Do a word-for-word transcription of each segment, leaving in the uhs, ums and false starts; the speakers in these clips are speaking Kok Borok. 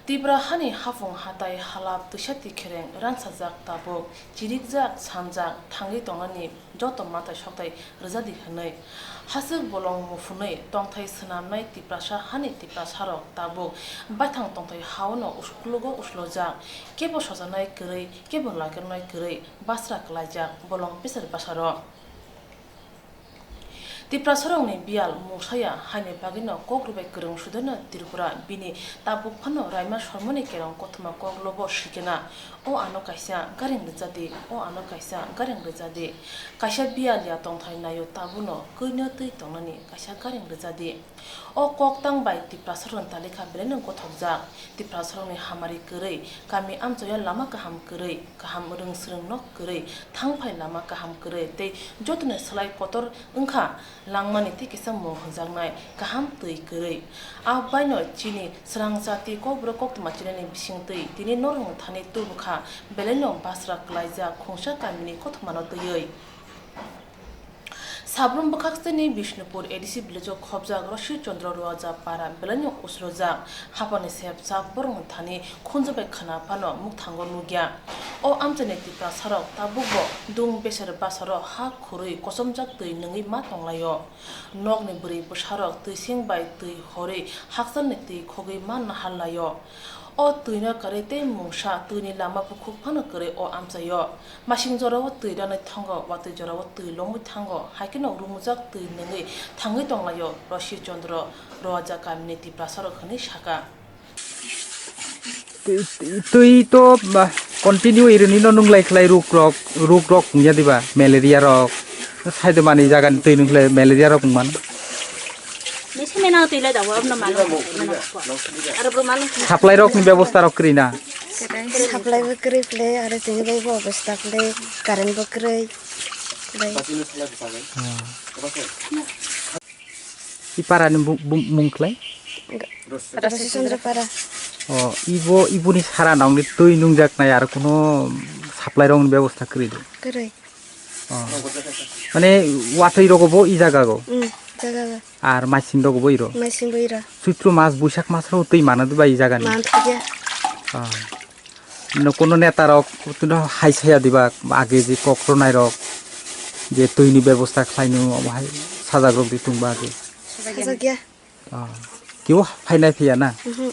Tipra hani hapung hatai halap twisa tikhereng rangsajak tabuk chirikjak sanjak thangwi tongnani joto matai soktai rwjadi hwnwi haswk bolong muphunwi tongthai swnamnai Tiprasa hani Tiprasarok tabuk baithang tongthai haono uskulogo uslojak, kebo sojanai kwrwi, kebo lagirnai kwrwi basra kwlaijak bolong bichar bwsarok. Tiprasarokni biyal mungsaya haini bagwino kok rwbai kwrwng sudaino Tripura bini tabuk phano raima sormani kerong kothoma kok lobo sikena, o ano kaisa garing rwjadi, o ano kaisa garing rwjadi. Kaisa biyal ya tongthai naio tabuno kwino twi tongnani kaisa garing rwjadi. O kok tang bai Tiprasarokni talikha belaino gothokjak. Tiprasarokni hamari kwrwi, kami amchaio lama kaham kwrwi, kaham rwng swrwng nok kwrwi, thang phai lama kaham kwrwi tei jotoni slai kotor wngkha langmani tei kisa mung hwnjaknai kaham twi kwrwi. A baino chini swrang jati kokborok koktwma chinani bisingtwi tini norokni thani tubukha belaino basra kwlaijak khungsa kamini kothomano twiwi. Sabrum bwkhaksini Bishnupur A D C village-o khobjak Roshi Chandra Roaja para belaino usrojak hapani sepsa borokni thani khunju bai khwna phano mukthango nukya. O amchaini Tiprasarok tabukbo dung beser basaro ha khurwi kochomjak twi nungwi ma tonglaio. Nokni bwrwi bwsarok twising bai twi horwi hakchalni twi khogwi ma naharlaio. O twino kwrwi tei mungsa twini lama bukhuk phano kwrwi o amchaio. Masing jorao twi ranai thango, watwi jorao twi lomwi thango, hai kheno rumujak twi nungwi thangwi tonglaio Roshi Chandra Roaja kamini Tiprasarok hwnwi saka. Twi, twi, twi to ba continue irini no nunglai khlai ruk rok, ruk rok wngya diba, malaria rok, saidwmani jagani twi nung khlai malaria rok wngmano. Ni simi nang twi lai da, wa, abno malo. Aro bro malo. Supply rok ni bebosta rok kwrwi na? Supply bo kwrwi phle, aro tini bai bo obostha phle, current bo kwrwi. Bai. I para ni bu-, bu-, mung khlai? Roshi Chandra para. O, ibo, iboni sara nongni twi nungjak nai, aro kuno supply rok ni bebosta kwrwi do? Kwrwi. O. Mane watwi rogo bo i jaga go? Mm, jaga go. Ar maising rogo bo iro? Maising bo iro. Choitro mas, Boisak mas rogo twi mano diba i jaga ni? Man thikya. O. No kuno neta rok kuno hai saya diba age je kok ronai rok je twi ni bebosta khlai no omo hai sajak rok di tong ba age. Sajak ya. Ah, kibo phainai phiya na? Mhm.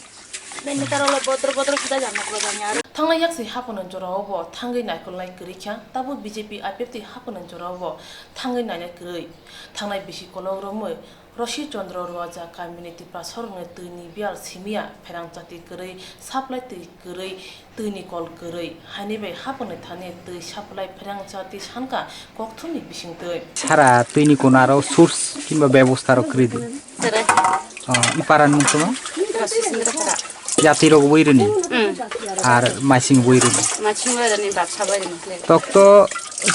Thangnai yaksi haponi jorao bo thangwi naikolnai kwrwi kha, tabuk B J P I P F T haponi jorao bo thangwi nainai kwrwi. Thangnai bisi kolok romwi Roshi Chandra Roaja kamini Tiprasarokni twini biyal simiya pherang chati kwrwi, supply twi kwrwi, twini kol kwrwi, haini bai haponi thani twi supply pherang chati sanka kokthumni bisingtwi. Sara twini kono aro source kinba bebosta rok kwrwi di? Kwrwi. Ah, i para ni mung toma? Roshi Chandra para. Yati rok boi rini? Mm. Ar maising boi rini? Maising boi rini, bapsa boi rini. Tokto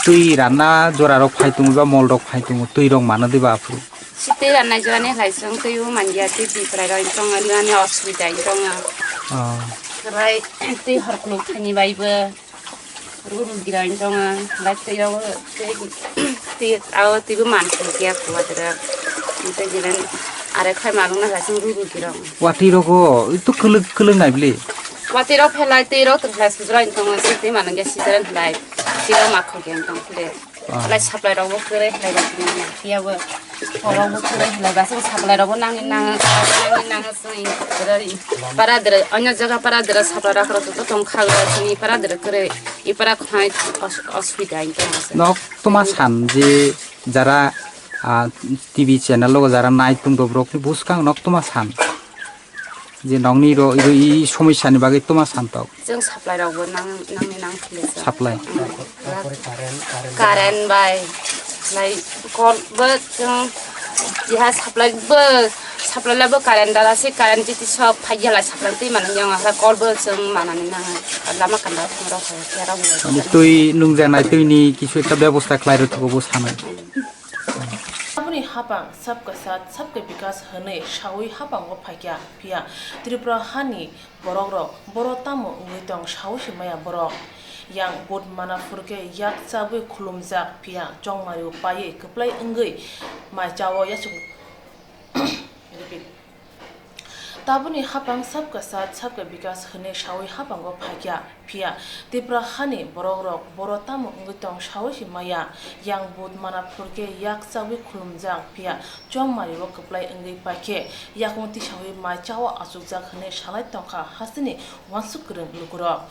twi ranna jora rok phai tongo ba mol rok phai tongo, twi rok mano diba aphuru? Site ranai jora ni hai chwng twi o manjia twi twi prai rok wng tongo, ani osubida wng tongo. Oh. Rai twi hor kuluk thani bai bo ruru gira wng tongo, bai twi rok twi twi ao twi bo man thang kya kuwa tira. Tei jiren are khai malung na hai chwng ruru gira. Watwi rogo itu kuluk kuluk nai bli. Watwi rok phelai twi rok twi phelai sujra wng tongo, site manung ya sijra phelai twi rok ma khogya wng tong phile. Ah. Lai supply rok bo kwrwi khlai rok phiya bo. Borok bo kwrwi khlai ba, chwng supply rok bo nangni nang, nangni nang, chwng kwrwi. Para dre, onyo jaga para dre supply rok rok to tong kha, chini para dre kwrwi. I para khwnai os-, osubida wng tong. Nok toma san je jara, ah, T V channel logo jara nai tong do borok ni buskang nok toma san. Je nokni ro, ro i somosya ni bagwi toma santok. Chwng supply rok bo nang, nangni nang phile sa. Supply. Mm. Current bai. Lai kol bo chwng jiha supply bo, supply la bo current dala se current jiti sok phai ya lai supply twi mano yang ha kol bo chwng manani nang lama kanda thang rok ha kera bo. Ani twi nungjaknai twi ni kisu ekta bebosta khlai rw thugo bo sanai. Aboni hapang Sabka Saath Sabka Vikas hwnwi saui hapango phaikha, phiya Tripura hani borokrok boro tamo wngwi tong saui se maya borok. Yang vote mana phurkhe yak chabwi khulumjak, phiya chongmario paiwi kwplai wngwi mai chao yachuk. Repeat. Tabukni haphang sabka saath sabka bikas hwnwi sawi haphango phaikha, phiya Tripura hani borokrog boro tamo wngwi tong sawi se maya. Yang vote mana phurkhe yak chawi khulumjak, phiya chongmario kwplai wngwi paikhe yakung tisawi mai chao achukjak hwnwi salai tongkha hasteni uansuk kwrwng lukurog.